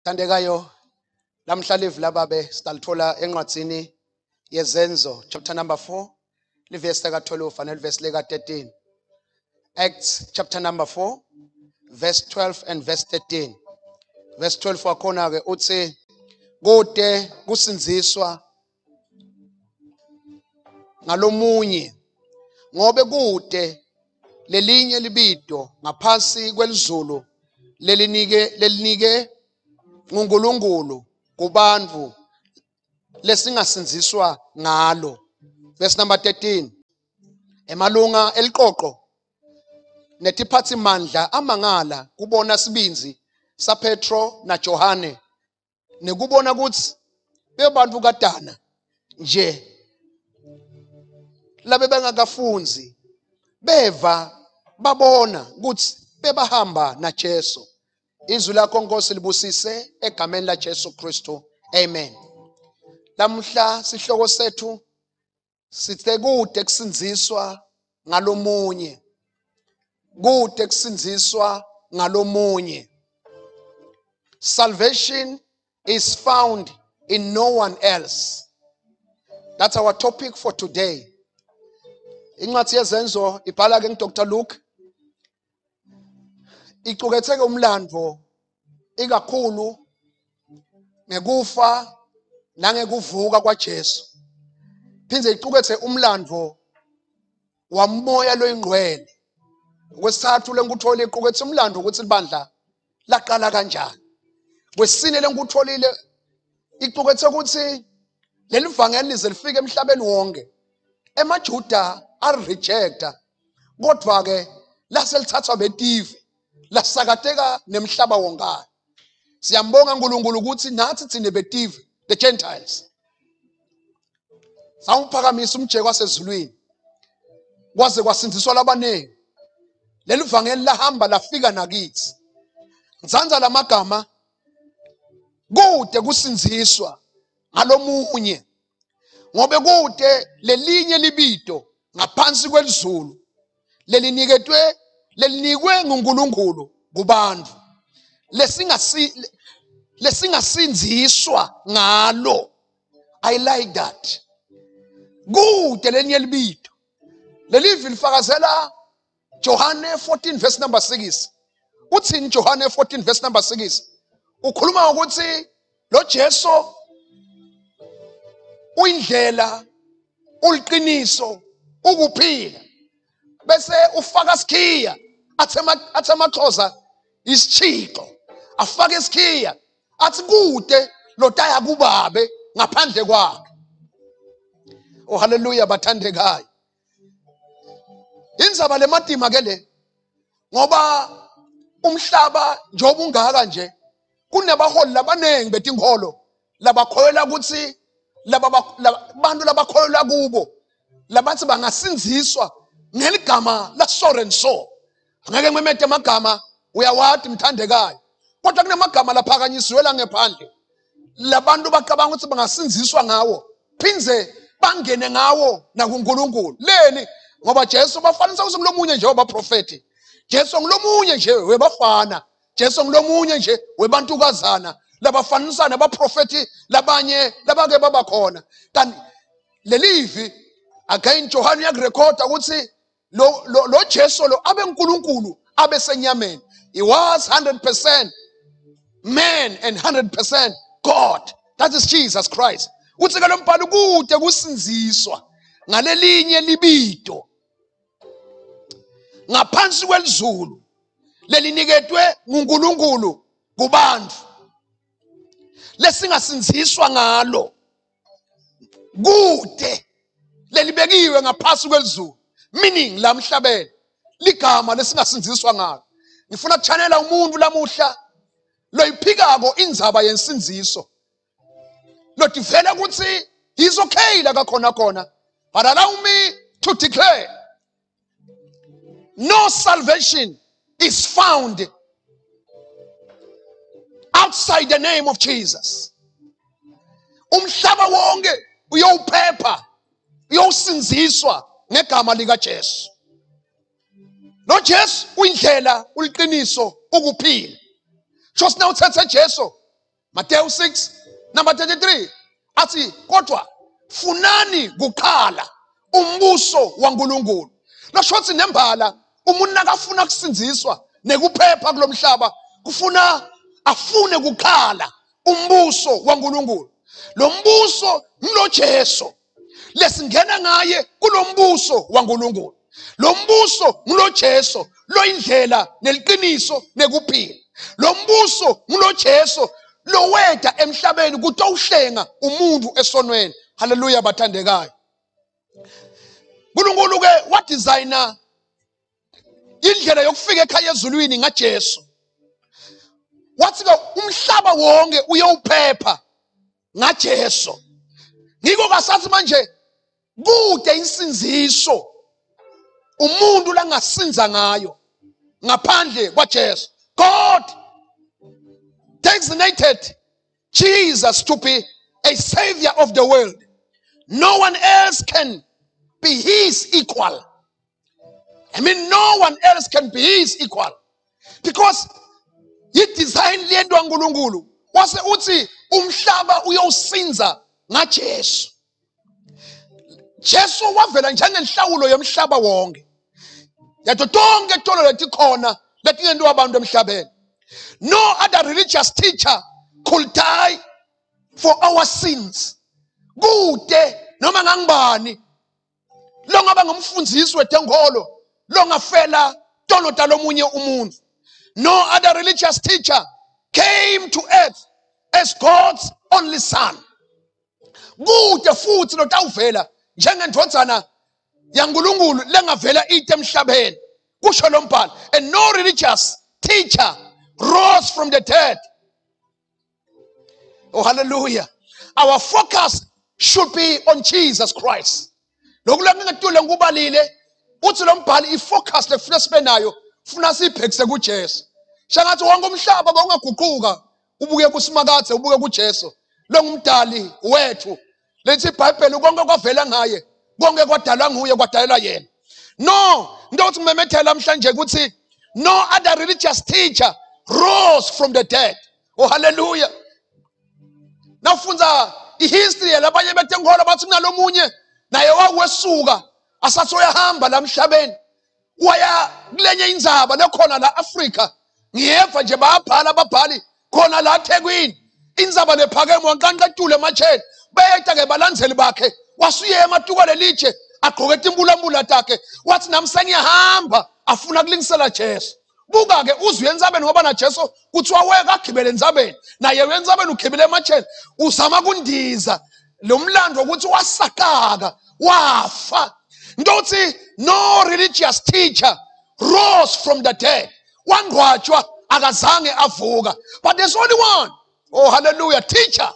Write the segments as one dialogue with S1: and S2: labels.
S1: Thandekayo, lamhla live lababe sitalithola encwadzini yeZenzo chapter number 4, livesi lika 12 nelivesi lika 13. Acts chapter number 4 verse 12 and verse 13. Verse 12 wakhona ke uthi kude kusindziswa ngalomunye ngobe kude lelinye libito ngaphasi kwelizulu lelinike lelinike nguNkulunkulu kubantfu lesingasindziswa ngalo. Verse number 13, emalunga eliqoqo netiphatsimandla amangala kubona sibindzi saPetro naJohane nekubona kutsi bebantfu kadana nje labe bengakafundzi, beva babona kutsi bebahamba naJesu. Izwi lakho Nkosi libusise egameni laJesu Kristu, amen. Lamuhla sihloko sethu sithe kude kusindziswa ngalomunye, kude kusindziswa ngalomunye. Salvation is found in no one else. That's our topic for today. Incwadi yeZenzo ibhala ke nguDr Luke, icukethe ke umlando ikakhulu ngekufa nangekuvuka kwaJesu, phindze icukethe umlando wamoya loyingcwele. Okwesithathu lengikutholile, iqukethe umlando ukuthi libandla laqala kanjani. Kwesine lengikutholile, icukethe ukuthi leli vangeli lize lifike emhlabeni wonke, emaJuda arejecta, kodwa ke laselithathwa betive lasakateka nemhlaba wonkana. Siyambonga uNkulunkulu ukuthi nathi thine betive, the Gentiles, sawuphakamisa umjeko wasezulwini kwaze kwasindziswa labaningi. Leli vangeli lahamba lafika nakithi. Ngitsandza lamagama, kude kusindziswa ngalomunye, ngobe kude lelinye libito ngaphansi kwelizulu leliniketwe lelinikwe nguNkulunkulu kubantu lesingasi lesingasindziswa ngalo. I like that. Kude lelinye libito. Lelivi lifakazela Johane 14 verse number 6. Uthini Johane 14 verse number 6? Ukhuluma ngokuthi lo Jesu uyindlela, uliqiniso, ukuphila, bese ufaka sikhiya, athi amaXhosa isitshixo, afake isikhiya athi kude lotaya kubabe ngaphandle kwakhe. Oh haleluya, bathandekayo, indzaba lematima ke le, ngoba umhlaba njengoba ungaka nje kunabaholi labaningi betinkholo labakholelwa ukuthi laba bantu labakholelwa kubo labathi bangasindziswa ngeligama la so and so. Angeke ngimemete amagama, uyawadi mthandekayo, kodwa kunamagama laphakanyisiwe la ngephandle labantu bacabanga ukuthi bangasindziswa ngawo phindze bangene ngawo nakuNkulunkulu. Leni? Ngoba Jesu bafanisa ukuthi ngulomunye nje wabaprofeti, Jesu ngulomunye nje webafana, Jesu ngulomunye nje webantukazana labafanisana nabaprofeti labanye labake baba khona. Kanti lelivi again Johane uyakurekhoda ukuthi lo lo, lo Jesu lo abe uNkulunkulu abe senyameni. He was 100% man and 100% God. That is Jesus Christ. Uthi ke lo mbhalo kude kusindziswa ngalelinye libito ngaphansi kwelizulu leliniketwe nguNkulunkulu kubantu lesingasindziswa ngalo. Kude lelibekiwe ngaphasi kwelizulu, meaning la mhlabeni ligama lesingasindziswa ngalo. Ngifuna kuchanela umuntu lamuhla loyiphikako indzaba yensindziso, lotivela ukuthi he's okay la kakhona khona, but allow me to declare, no salvation is found outside the name of Jesus. Umhlaba wonke uyowuphepha, uyowusindziswa ngegama lika Jesu. Lo Jesu uyindlela, uliqiniso, ukuphila. Sho sina uthethe Jesu. Mateyu 6 number 33 athi kodwa funani kuqala umbuso waNkulunkulu. Lasho ukuthi nembala umuntu nakafuna kusindziswa nekuphepha kulomhlaba kufuna afune kuqala umbuso waNkulunkulu. Lo mbuso ngilo Jesu lesingena ngaye kulombuso waNkulunkulu. Lo mbuso ngulo Jesu loyindlela neliqiniso nekuphila. Lo mbuso ngulo Jesu loweda emhlabeni kutowuhlenga umuntu esonweni. Haleluya bathandekayo. uNkulunkulu ke wadesigner indlela yokufika ekhaya ezulwini ngaJesu. Wathi ke umhlaba wonke uyowuphepha ngaJesu. Ngiko kasathi manje kude insinziso umuntu langasinza ngayo ngaphandle kwaJesu. God designated Jesus to be a savior of the world. No one else can be his equal. I mean, no one else can be his equal. Because i-design lento kaNkulunkulu wase uthi umhlaba uyowusinza ngaJesu. Jesu wavela njengenhlawulo yomhlaba wonke. Yato tonke tolo letikhona letingentiwa abantu emhlabeni. No other religious teacher could die for our sins. Kude noma ngangibani longaba ngumfundisi wetenkolo longafela tono talomunye umuntu. No other religious teacher came to earth as God's only son. Kude futhi lotawuvela njengendvodzana yaNkulunkulu lengavela ite emhlabeni, kusho lo mbhalo. And no religious teacher rose from the dead. Oh, hallelujah. Our focus should be on Jesus Christ. Lokhu lengingetule ngikubalile uthi lo mbhali ifocus lefuna sibe nayo funa siyibhekise kuJesu. Shangathi wonke umhlaba bawungaguquka ubuke kuSimakadze, ubuke kuJesu longumdali wethu. Lethi iBhayibheli konke kwavela ngaye, konke kwadalwa nguye, kwadalelwa yena. No, into ukuthi ngimemethela namhlanje ukuthi no other religious teacher rose from the dead. Oh, hallelujah. Nawufundza ihistory yalabanye betenkolo bathi kunalomunye naye wawesuka asathi uyahamba la emhlabeni waya kulenye indzaba lekhona la Africa. Ngiyeva nje bayabhala ababhali khona la eThekwini indzaba lephakeme wanqanqetule ematsheni beyeta ke balandzeli bakhe wasuye ematuka lelitshe agqoke timbulambula takhe wathi nami sengiyahamba afuna kulingisela Jesu. Buka ke uzwe entsabeni ngoba na Jesu kuthiwa weka agibele entsabeni naye entsabeni ugibele ematsheni uzama kundiza lo mlando ukuthi wasakaka wafa. Ntothi no religious teacher rose from the dead. Wangcwatshwa akazange avuka. But there's only one, oh hallelujah, teacher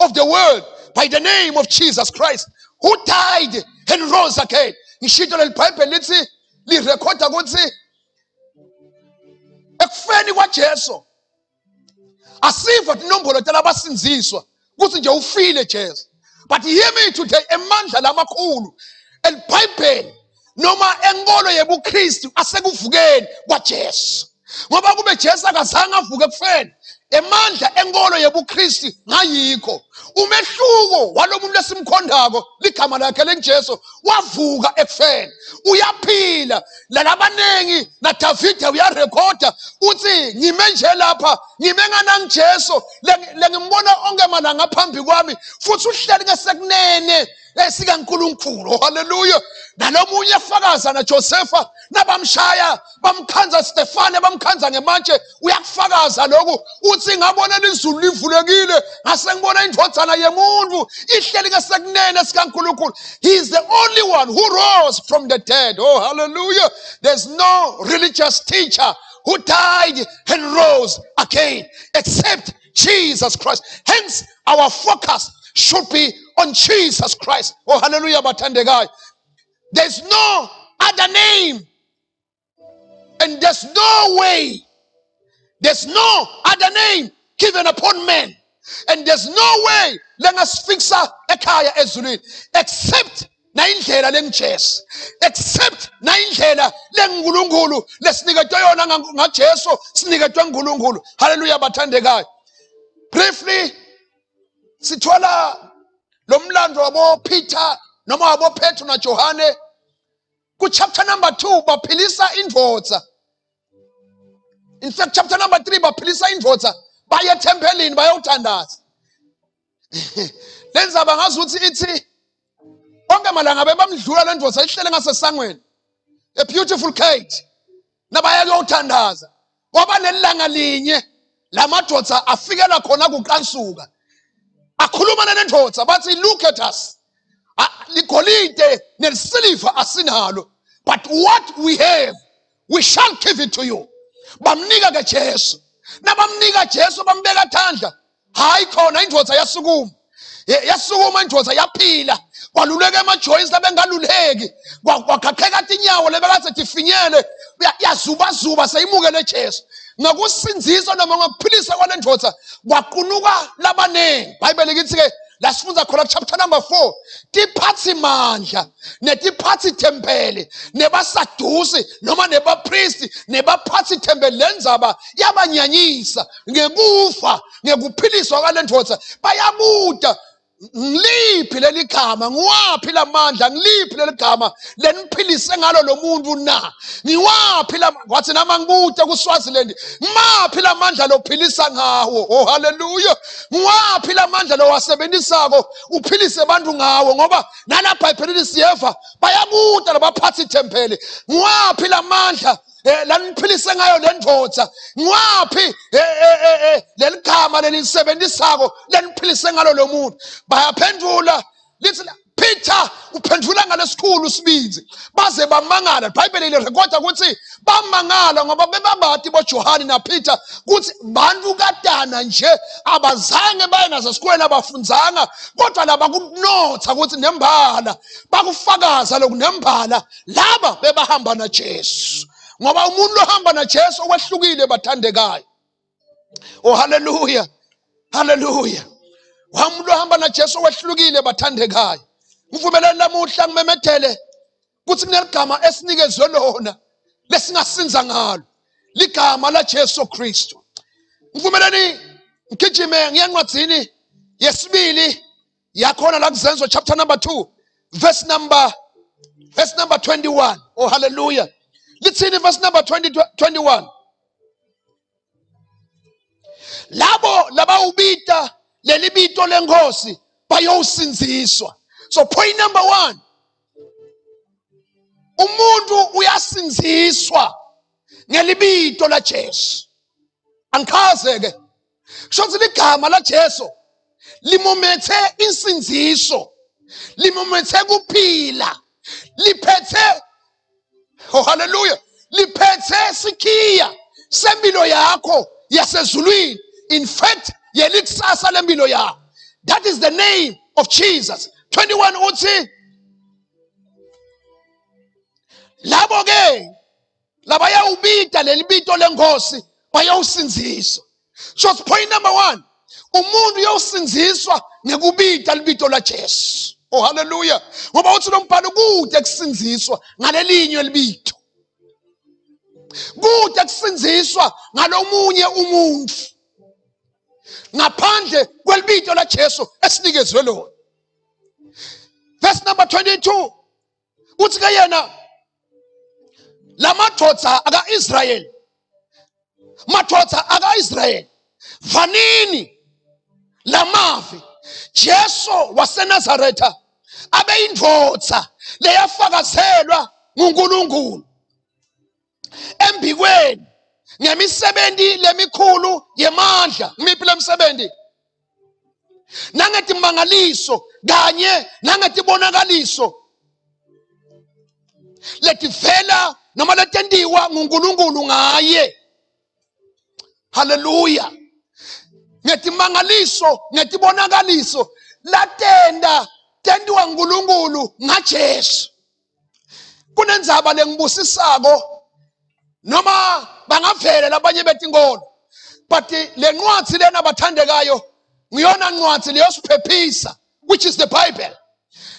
S1: of the world by the name of Jesus Christ who died and rose again. Ngishito leli Bible lithi lirekhoda ukuthi ekufeni kwaJesu asiva tinombolo talabasindziswa kuthi nje ufile Jesu. But hear me today, emandla lamakhulu eliBhayibheli noma enkolo yebuKristu asekuvukeni kwaJesu. Ngoba kube Jesu akazange avuke ekufeni, emandla enkolo yebuKristu ngayikho. Umehluko walomuntu lesimkhondako ligama lakhe lenJesu wavuka ekufeni, uyaphila. Lalabaningi naDavide uyarekhoda uthi ngime nje lapha ngime nganangiJesu lengimbona onke malanga phambi kwami futhi uhleli ngesekunene esikaNkulunkulu. Haleluya. Nalomunye efakaza naJosefa nabamshaya bamkhanza Stefane bamkhanza ngematshe uyakufakaza lokhu uthi ngabona lizulu livulekile ngase ngibona indvodzana yemuntu ihleli ngesekunene sikaNkulunkulu. He is the only one who rose from the dead. Oh hallelujah. There's no religious teacher who died and rose again except Jesus Christ. Hence our focus should be on Jesus Christ. Oh hallelujah bathandekayo. There's no other name and there's no way. There's no other name given upon men and there's no way lengasifixa ekhaya ezulwini except na indlela lengiJesu, except na indlela lenguNkulunkulu lesiniketwe yona ngaJesu, siniketwe nguNkulunkulu. Hallelujah bathandekayo. Briefly sithola lo mlando wabo Peter noma wabo Petro na Johane ku chapter number 2 baphilisa indvodza. In fact chapter number 3 baphilisa indvodza baye ethempelini bayothandaza. Lenzaba ngazi ukuthi ithi onke malanga bebamdlula le ndvodza ihlele ngasesangweni. A beautiful gate. Nabaya kuyothandaza. Kwaba nelanga linye lamadoda afikela khona kuqansuka. Akhuluma nendoda bathi look at us. Ligolide nelisiliva asinalo, but what we have we shall give it to you. Bamnika ke Jesu. Nabamnika Jesu bambeka thandla. Hayi khona indvodza yasukuma. Yasukuma indvodza yaphila. Kwaluleka ema-joints labengaluleki. Kwakhakheka tinyawo lebekade tifinyele. Yazubazuba seyimukele Jesu. Ngokusindziswa noma ngokuphilisa kwale ndvodza kwaqunuka labaningi. Bible lithi ke lasifundza khona chapter number 4 tiphathi mandla netiphathi thempeli nebasadusi noma nebapristi nebaphathi thempeli lendzaba yabanyanyisa ngekufa ngekuphiliswa kwale ndvodza. Bayabuta ngiliphi leli gama, ngiwaphi lamandla, ngiliphi leli gama leniphilise ngalo lo muntu na? Ngiwaphi la wathi nama ngibuta kuSwaziland, ngimaphi lamandla lophilisa ngawo? Oh haleluya. Ngiwaphi lamandla lowasebenzisako uphilise abantu ngawo? Ngoba nalapha eBhayibhelini siyeva bayabuta labaphathi ithempeli, ngiwaphi lamandla laniphilise ngayo le ndvodza? Ngiwaphi leli gama lelisebenzisako leniphilise ngalo lo muntu? Bayaphendula lithi Peter uphendula ngalesikhulu sibindzi baze bamangala. iBhayibheli lirekhoda ukuthi bamangala ngoba bebabati boJohane naPeter ukuthi bantu kadana nje abazange baye nasesikolweni, abafundzanga, kodwa laba kunotha ukuthi nembala bakufakaza lokhu nembala laba bebahamba naJesu, ngoba umuntu lohamba naJesu okwehlukile bathandekayo. Oh haleluya, haleluya. Umuntu ohamba naJesu okwehlukile bathandekayo. Ngivumeleni namuhla ngimemethele kuthi kuneligama esinikezwe lona lesingasinza ngalo, ligama la Jesu Kristu. Ngivumeleni ngigijime ngiye encwadzini yesibili yakhona la kuZenzo chapter number 2 verse number 21. Oh hallelujah. Lithini verse number 21? Labo labawubita leli bito lenkosi bayowusindziswa. So point number 1, umuntu uyasindziswa ngelibito la Jesu. Angichaze ke, kusho ukuthi ligama la Jesu limumethe insindziso, limumethe kuphila, liphethe, oh haleluya, liphethe sikhiya sempilo yakho yasezulwini, in fact yelikusasa lempilo yakho. That is the name of Jesus. 21 uthi labo ke labayawubita leli bito lenkosi bayawusindziswa. So point number 1, umuntu uyawusindziswa ngekubita libito la Jesu. Oh haleluya. Ngoba uthi lo mbhalo kude kusindziswa ngalelinye libito, kude kusindziswa ngalomunye umuntu ngaphandle kwelibito la Jesu esinikezwe lona. Verse number 22 uthi ke yena lamadvodza aka-Israyeli, madvodza aka-Israyeli, vanini lamavi, Jesu waseNazaretha abeyindvodza leyafakazelwa nguNkulunkulu embikweni ngemisebenzi lemikhulu yemandla. Ngimiphi lemsebenzi? Nangetimangaliso kanye nangetibonakaliso letivela noma letentiwa nguNkulunkulu ngaye. Haleluya. Ngetimangaliso ngetibonakaliso latenda tentiwa nguNkulunkulu ngaJesu. Kunendzaba lengibusisako noma bangavela labanye betinkolo, but le ncwadi lena bathandekayo ngiyona ncwadi leyosiphephisa, which is the Bible.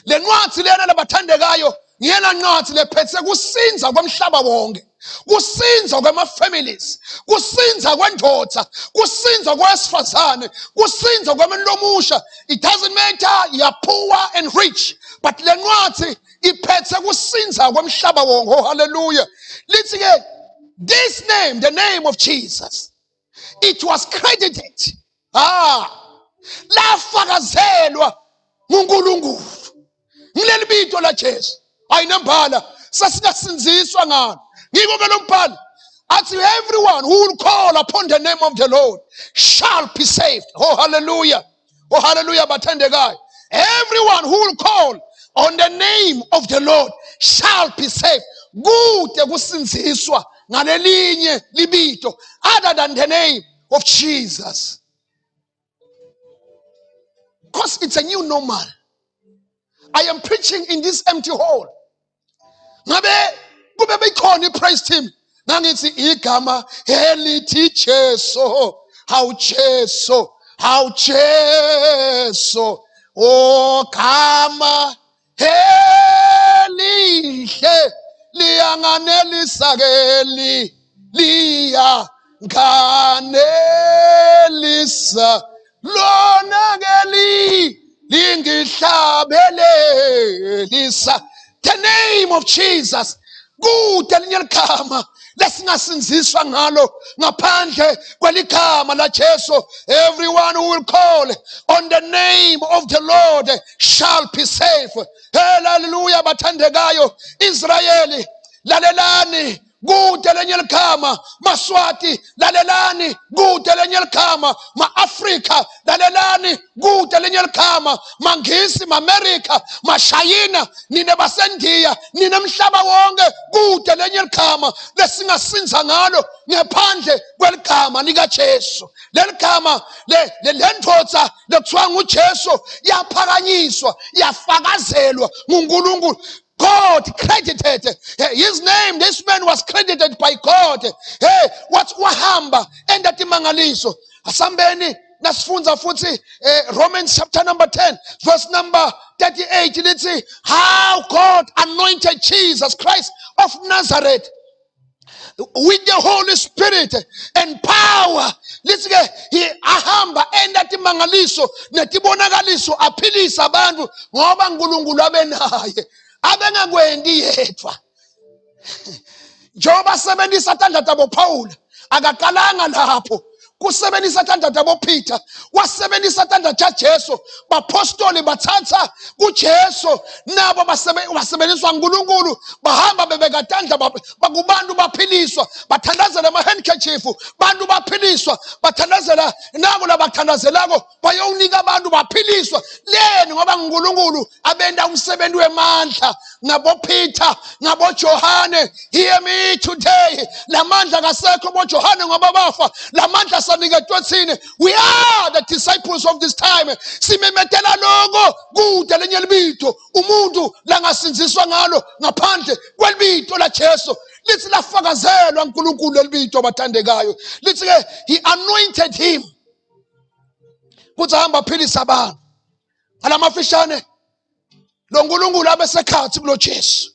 S1: Le ncwadi lena labathandekayo Ngiyena ncwadi lephethe kusinza kwemhlaba wonke, kusinza kwema-families, kusinza kwendoda, kusinza kwesifazane, kusinza kwabantu lomusha. It doesn't matter you are poor and rich, but le ncwadi iphethe kusinza kwemhlaba wonke. Oh, hallelujah. Lithi ke this name, the name of Jesus, it was credited, lafakazelwa nguNkulunkulu ngileli bito la Jesu. Ayinembala sasingasinziswa ngalo. Ngiko ke lo mbhalo athi everyone who will call upon the name of the Lord shall be saved. Oh, hallelujah. Oh, hallelujah, bathandekayo. Everyone who will call on the name of the Lord shall be saved. Kude kusinziswa ngalelinye libito other than the name of Jesus. Because it's a new normal. I am preaching in this empty hall. Ngabe kube beyikhona i-praise team, ngangithi igama elithi Jesu, how Jesu, how Jesu, oh gama elihle liyanganelisa ke liya nganelisa lona ke lingihlabelelisa. The name of Jesus, kude linye ligama lesingasinziswa ngalo ngaphandle kweligama la Jesu. Everyone who will call on the name of the Lord shall be safe. Hallelujah, bathandekayo. Israyeli, lalelani, kude lenye ligama. Maswati, lalelani, kude lenye ligama. Ma-Afrika, lalelani, kude lenye ligama. Mangisi, ma-Amerika, mashayina, nine basendiya, nine mhlaba wonke, kude lenye ligama lesingasinza ngalo ngephandle kweligama likaJesu. Leligama le ndvodza lekuthiwa nguJesu yaphakanyiswa, yafakazelwa nguNkulunkulu. God credited his name. This man was credited by God. Hey, what wahamba enda timangaliso. Asambeni nasifunza futhi Romans chapter number 10 verse number 38 lithi how God anointed Jesus Christ of Nazareth with the Holy Spirit and power. Lithi ke ahamba enda timangaliso netibonakaliso aphilisa abantu ngoba uNkulunkulu abenaye, abengakwendi yedwa. Njengoba sebenzisa tandla tabo Paul, akaqalanga lapho kusebenzisa tandla tabo Peter, wasebenzisa tandla tja Jesu. Bapostoli bathatha kuJesu, nabo basebenziswa uNkulunkulu, bahamba bebeka tandla bakubantu baphiliswa, bathandazela ama-handkerchief, bantu baphiliswa, bathandazela nabo labathandazelako bayowunika abantu baphiliswa. Leni? Ngoba uNkulunkulu abenda umsebenzi wemandla ngabo Peter, ngabo Johane. Hear me today, lamandla kasekho bo Johane ngoba bafa, lamandla saniketwe thina. We are the disciples of this time. Simemetela lokho, kude lenye libito umuntu langasinziswa ngalo ngaphandle kwelibito la Jesu. Lithi lafakazelwa uNkulunkulu lelibito, bathandekayo. Lithi ke he anointed him kuthi hamba aphilisa abantu. Alamafishane, lo nkulunkulu abesekhathi kulo Jesu,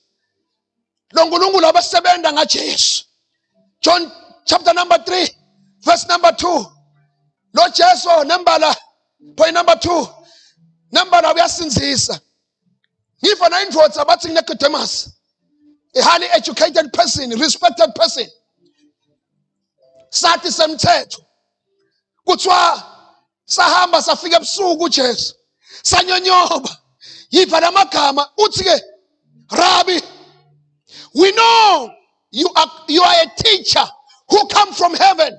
S1: lo nkulunkulu abesebenza ngaJesu. John chapter number 3 verse number 2, lo Jesu nembala, point number 2, nembala uyasinzisa. Ngiva na indvodza bathi Nicodemus, a highly educated person, respected person, sathi semthetho, kuthiwa sahamba safika ebusuku uJesu, sanyonyoba. Yiva lamagama, uthi ke, Rabbi, we know you are a teacher who come from heaven,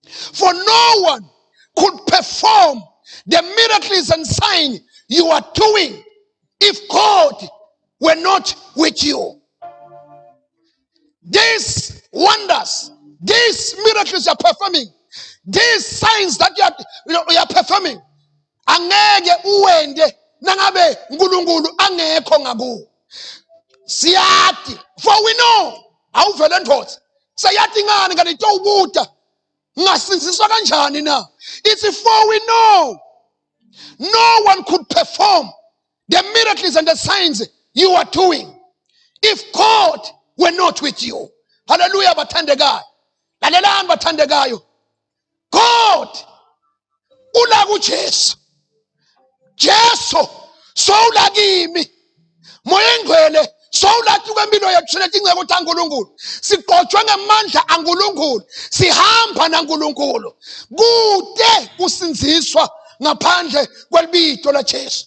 S1: for no one could perform the miracles and signs you are doing if God were not with you. These wonders, these miracles you are performing, these signs that you are performing, angeke uwende nangabe uNkulunkulu angekho ngakuwe. Siyati, for we know, awuvele ndvodza, siyati ngani kanti towubuta ngasinziswa kanjani na? It's for we know no one could perform the miracles and the signs you are doing. If God were not with you. Hallelujah bathandekayo. Lalelani bathandekayo. God ula kuJesu. Jesu sowula kimi. Moya engcwele sowulathi kwempilo yethu siletha ingcebo kaNkulunkulu. Siqotshwe ngamandla aNkulunkulu. Sihamba naNkulunkulu. Kude kusinziswa ngaphandle kwelibito laJesu.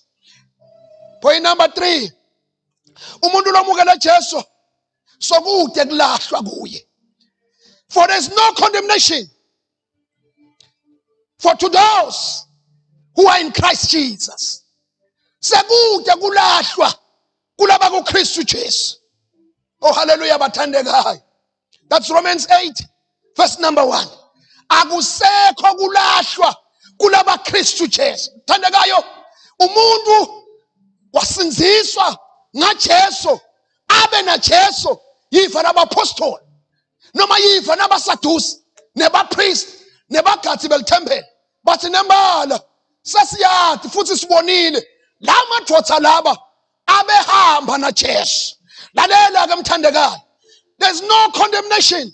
S1: Point number 3. Umuntu lomukela Jesu sokude kulahlwa kuye. For there is no condemnation for to those who are in Christ Jesus. Sekude kulahlwa kulaba kuKristu Jesu. Oh hallelujah bathandekayo. That's Romans 8 verse number 1. Akusekho kulahlwa kulaba Kristu Jesu. Thandekayo umuntu wasinziswa ngaJesu abe naJesu yifa labapostoli noma yifa nabasadusi nebapriest nebagadzi belithempeli bathi nembala sesiyati futhi sibonile la madoda laba abehamba naJesu. Lalela ke mthandekayo, there's no condemnation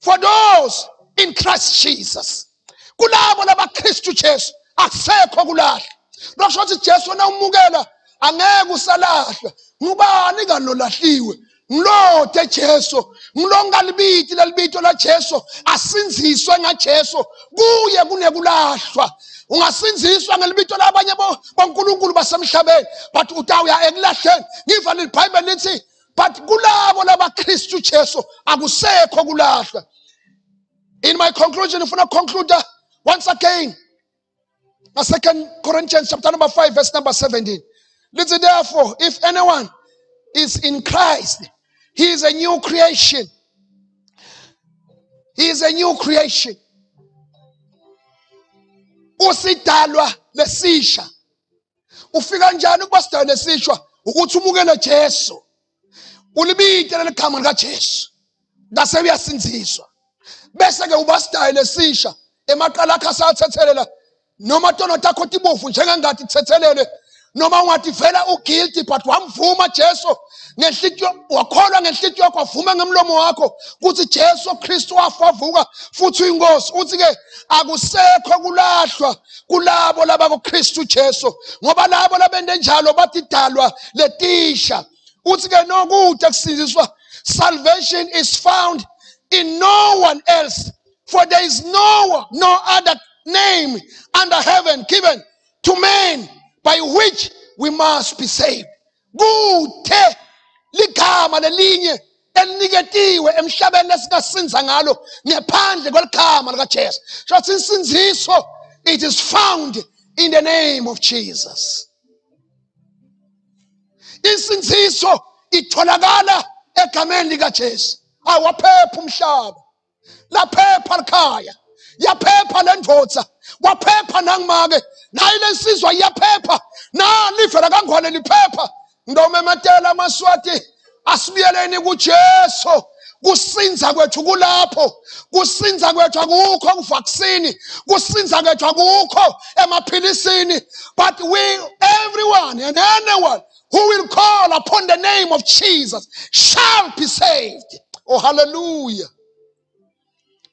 S1: for those in Christ Jesus. Kulabo labaKristu Jesu akusekho kulahla. Lokho ukuthi Jesu wena umukela angeke usalahlwa. Ngubani kanolahliwe? Ngilode Jesu, ngilongalibiti lelibito la Jesu, asinziswe ngaJesu, kuye kunekulahlwa. Ungasinziswa ngelibito labanye boNkulunkulu basemhlabeni, but utawuya ekulahleni. Ngiva liBhayibheli lithi but kulabo labaKristu Jesu akusekho kulahlwa. In my conclusion, ngifuna conclude once again. Na 2 Corinthians chapter number 5 verse number 17. Lithi therefore if anyone is in Christ, he is a new creation. He is a new creation. Usidalwa lesisha. Ufika njani ukuba sidalwa lesisha? Ukuthi umukele Jesu. Ulibite leligama likaJesu. Bese uyasinziswa. Bese ke uba sidalwa lesisha. Emaqala akhe asathethelela noma tono takho tibovu njengengathi thethelelwe noma ungathi vela uguilty but wamvuma Jesu ngenhlitiyo wakholwa ngenhlitiyo yakho wavuma ngemlomo wakho ukuthi Jesu Kristu wafa wavuka futhi uyinkosi. Uthi ke akusekho kulahlwa kulabo laba kuKristu Jesu ngoba labo labende njalo bathi dalwa letisha. Uthi ke nokude kusinziswa, salvation is found in no one else, for there is no other name under heaven given to men by which we must be saved. Kuthe ligama lelinye eliniketiwe emhlabeni lesingasinza ngalo ngephandle kweligama likaJesu. Shothi insindziso, it is found in the name of Jesus. Insindziso itholakala egameni likaJesu. Awaphepha umhlaba, laphepha likhaya, yaphepha lendvodza, waphepha nangimake, nayi lensizwa iyaphepha, nalive lakangwane liphepha. Ndomemetela amaswati, asibuyeleni kuJesu. Kusinza kwethu kulapho, kusinza kwethu akukho kuvaccine, kusinza kwethu akukho emaphilisini, but we, everyone and anyone who will call upon the name of Jesus shall be saved. Oh hallelujah.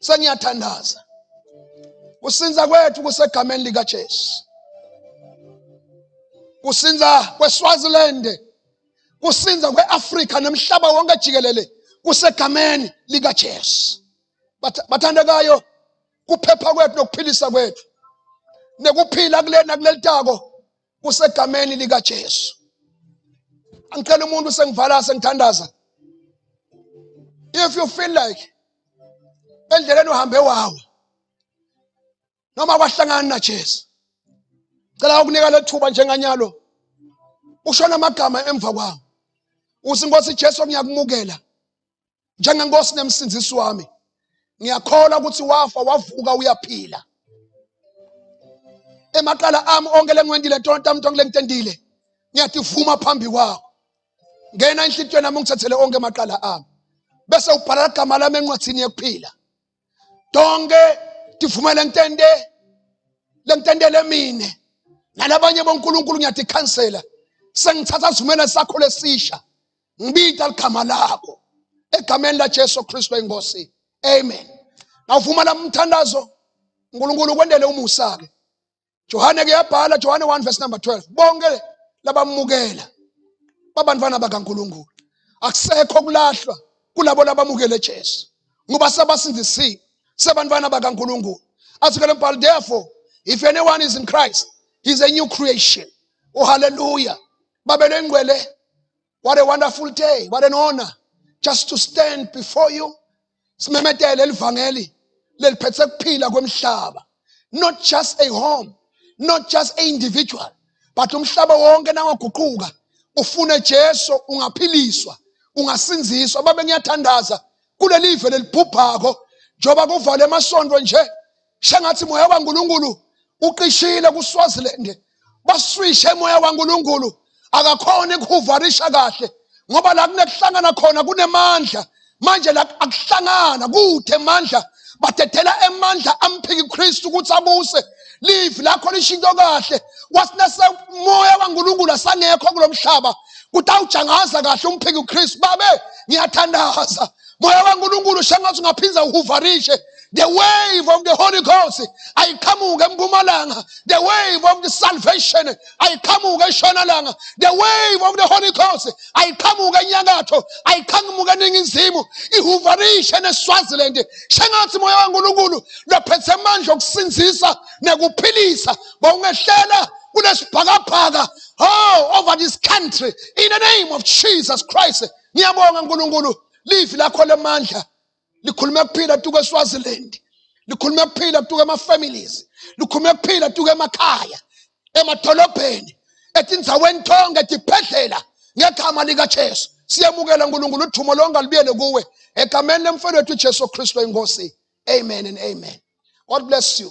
S1: Sengiyathandaza. Kusinza kwethu kusegameni likaJesu. Kusinza kweSwaziland, kusinza kweAfrika nemhlaba wonke jikelele kusegameni likaJesu. Bathandekayo, kuphepha kwethu nokuphilisa kwethu nekuphila kulena kulelitako kusegameni likaJesu. Angicela umuntu sengivala sengithandaza. If you feel like endleleni uhambe wawe noma kwahlangana naJesu, cela ukunika lethuba njenganyalo usho namagama emva kwami. Uthi Nkosi Jesu, ngiyakumukela njengenkosi nemsindzisi wami. Ngiyakholwa ukuthi wafa wavuka uyaphila. Emaqala ami onke lengiwendile, tonto ami tonke lengitendile, ngiyativuma phambi kwakho. Ngena enhlitiyweni yami ungithathele onke emaqala ami, bese ubhala igama lami encwadini yokuphila. Tonke tivumele ngitende lengitendele mine nalabanye boNkulunkulu ngiyatikhansela, sengithatha sivumela sakho lesisha. Ngibita ligama lakho egameni laJesu Kristu inkosi. Amen. Ngawuvuma lamthandazo. uNkulunkulu kwendele umusa ke. Johane kuyabhala Johane 1 verse number 12. Bonke labamukela babantwana bakaNkulunkulu. Akusekho kulahlwa kulabo labamukele Jesu. Ngoba sebasindisiwe, sebantwana bakaNkulunkulu. Athi ke lembhalo therefore if anyone is in Christ he is a new creation. Oh hallelujah. Babele ngcwele. What a wonderful day. What an honor just to stand before you. Simemetele elivangeli leliphethe kuphila kwemhlaba. Not just a home, not just a individual, but umhlaba wonke nangaguquka ufune Jesu ungaphiliswa, ungasinziswa. Babe ngiyathandaza kuleli live lelibhubhako njengoba kuvalwe emasonto nje shengathi moya waNkulunkulu uqishile kuSwaziland baswishe moya waNkulunkulu akakhona ukuhuvarisha kahle ngoba la kunekuhlangana khona kunemandla manje la akuhlangana kude emandla badedela emandla amphiki Kristu ukuthi abuse live lakho lisho into kahle wasinase moya waNkulunkulu asangekho kulomhlaba kutawujangaza kahle umphiki Kristu babe ngiyathandaza moya waNkulunkulu shengathi ungaphinza uhuvarishe the wave of the Holy Ghost ayiqhamuke empumalanga the wave of the salvation ayiqhamuke eshonalanga the wave of the Holy Ghost ayiqhamuke enyakatho ayiqhamuke eningizimu ihuvarishe neSwaziland shengathi moya waNkulunkulu lophethe amandla okusinzisa nekuphilisa bawungehlela kulesibhakabhaka oh over this country in the name of Jesus Christ. Ngiyabonga uNkulunkulu livi lakho lemandla likhulume kuphila tuke eSwaziland likhulume kuphila tuke ema-families likhulume kuphila tuke emakhaya emadolobheni etindzaweni tonke tibhedlela ngegama likaJesu. Siyamukela uNkulunkulu udumo lonke alibuyele kuwe egameni lemfelo wethu uJesu Kristu inkosi. Amen and amen. God bless you.